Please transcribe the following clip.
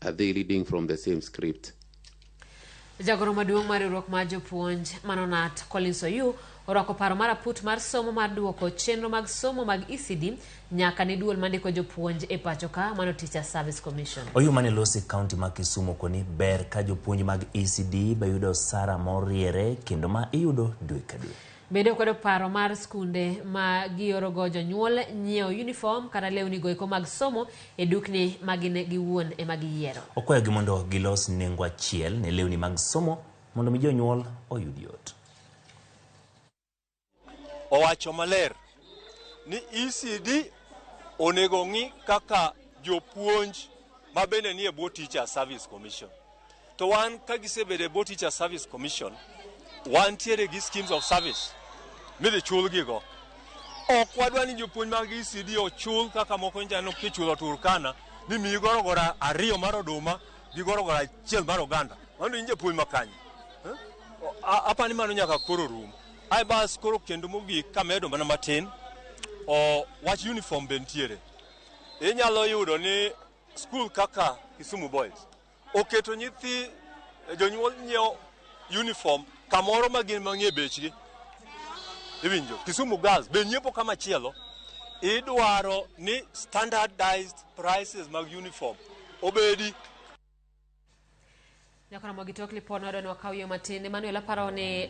Are they reading from the same script? Jagoro maduong' mar riwruok mar jopuonj Manonat Collins Oyu orwako paro mar aput mar somo mar duoko chenro mag somo mag ECD nyaka ne duol mandiko jopuonj e pacho ka mano Teacher Service Commission. Oyu mane losi kaunti ma Kisumu koni ber ka jopuonj mag ECD be yudo osara moriere kendo ma iyudo dwe ka dwe. Bende okwedo paro mar skunde ma giorogo jonyuol nyiewo uniform kata lewni goeko mag somo e dukni ma gin giwuon ema giyiero. Okwayogi mondo gilos nengo achiel ne lewni mag somo mondo mi jonyuol oyud yot. Owacho maler ni ECD onego ng'i kaka jopuonj ma bende nie bwo Teacher Service Commission. To wan ka gisebedo e bwo Teacher Service Commission, wantiere gi schemes of service midhi chulgigo. Ok wadwa ni jopuonj mag ECD ochul kaka moko njaneno kichulo Turkana ni miyi gorogoro ariyo mar oduma gi gorogoro achiel mar oganda. Mano in japuonj ma kanye? Eh? Apa ni mano nyaka koro rum. Ai bas koro kendo mogik kamedo mana matin, o wach uniform be nitiere. Inyalo yudo ni skul kaka Kisumu Boys oketo nyithi jonyuol nyiewo uniform kamoro ma gin mang'e bechgi. Iwinjo? Kisumu Girls be nyiepo kama chielo. Idwaro ni standardized prices mag uniform obedi. Nyakora mogi tok lipod wadwa ni wakaw yo matin. Emmanuel aparo ni